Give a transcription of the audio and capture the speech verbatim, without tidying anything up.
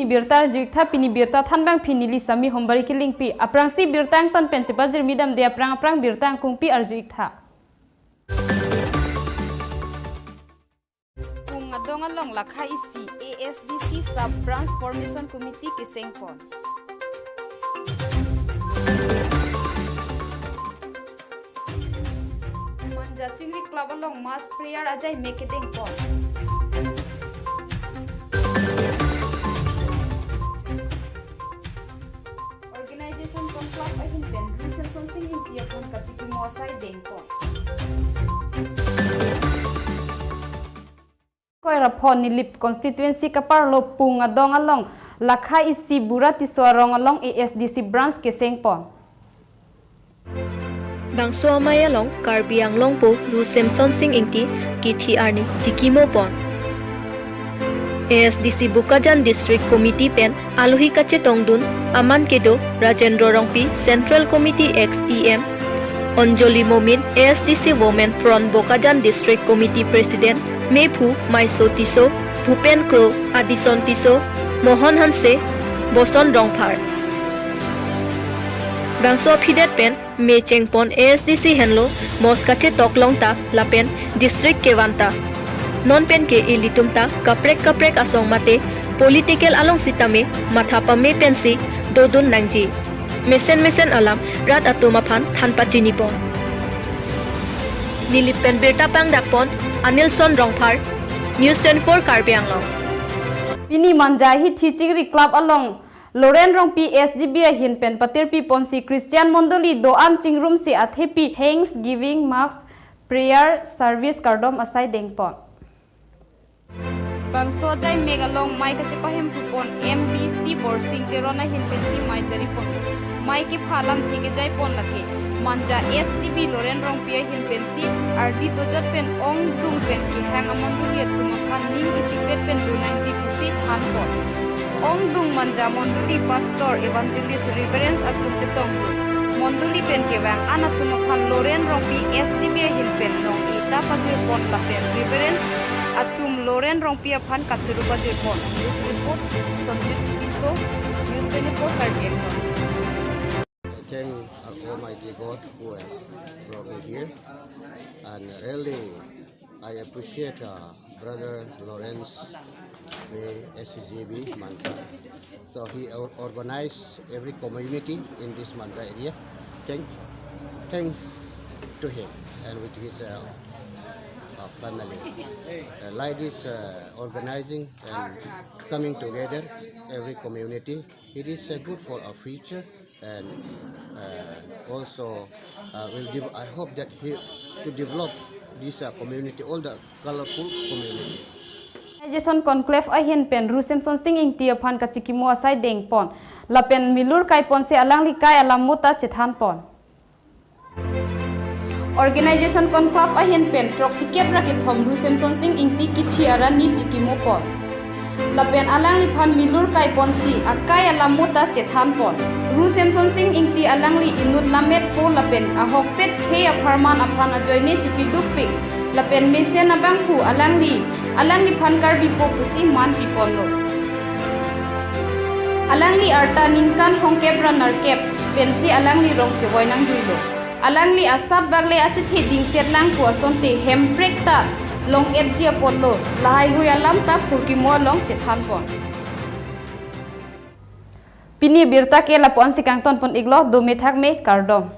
Birta arju-iktha. Pini birta thanbangpi neli Sami Hombari Kilingpi. Aphrangsi birta angton pen chepajirmi damde aphrang aphrang birta angkungpi arju-iktha. Pung adong along lakha isi A S D C Sub Branch Formation Committee kesengpon. Manja Chingri Club along mass prayer ajaimek kedengpon. Organization Conclave ahin pen Ru Semsonsing Ingti aphan kachikimo asai dengpon. Koiraphon Nilip constituency kaparlo Pung adong along lakha isi Bura Tisso arong along A S D C branch kesengpon. Bangso amei along Karbi Anglong po Ru Semsonsing Ingti kithi arni chikimopon. A S D C Bokajan District Committee pen alohi kachetongdun aman kedo Rajendra Rongpi, Central Committee ex E M, Anjali Momin, A S D C Women Front Bokajan District Committee President, mephu Maiso Tisso, Bhupen Kro, Adison Tisso, Mohon Hanse, Boson Rongphar. Bangso aphidet pen mechengpon A S D C henlo mos kachetok longta lapen district kevanta. Non pen ke ilitum ta kaprek kaprek asong mate political along sitame matha pame pensi dodun nangji. Mesen mesen alam rat atum aphan than pachinipon. Nilip pen birta pangdakpon Anilson Rongphar, News twenty-four Karbi Anglong. Pini Manja Hithi Chingri Club along Loren Rongpi S G B ahin pen patirpiponsi Christian mondoli do-an chingrumsi athepi Thanksgiving Mass Prayer Service kardom asai dengpon. Bangso ajaimek along mei kachepahemphupon M B C Borsing Teron ahin pensi mei jaripon. Mei kepha alamthe kejaipon lake Manja S G B Loren Rongpi ahin pensi ardi dojot pen ongdung pen kehang amondoli atum aphan ning isipet pen do nangji pusi thanpon. Ongdung Manja mondoli Pastor, Evangelist, Reverends atum chetongdun mondoli pen kevang an atum aphan Loren Rongpi S G B ahin pen nong-e ta pajirpon lapen Reverends atum Loren Rongpi aphan kachuru pajirpon. News report, Sonjit Tisso, News twenty-four Karbi Anglong. I thank our Almighty God who have brought me here, and really I appreciate uh, Brother Lawrence, the S G B Manja. So he or- organized every community in this Manja area. Thank, thanks to him and with his uh, uh, family. Uh, like this uh, organizing and coming together, every community, it is uh, good for our future. And uh, also uh, will dev- I hope that he to develop this uh, community, all the colorful community. Organization Conclave ahin pen Ru Semsonsing Ingti aphan kachikimo asai dengpon lapen milur kaiponsi alangli kai alam mota chethanpon. Organization Conclave ahin pen throksi kep ra kethom Ru Semsonsing Ingti kithi arni chikimopon. Lapen alangliphan milur kaiponsi akai alam mota chethanpon. Ru Semsonsing Ingti alangli inut lammetpo lapen ahokpet khei apharman aphan ajoine chipidukpik lapen mesen abangphu alangli alangliphan Karbipo pusi manpiponlo. Alangli arta ningkan thomkep ra nerkep pensi alangli rong chevoi nangjuilo. Alangli asap bagle achethe dingchetlang pu asonte hemprek ta long-etji apotlo, lahaihui alam ta phurkimo along chethanpon. Pini birta ke lapu-ansi kangtonpon-iklo, dome thakme, kardom.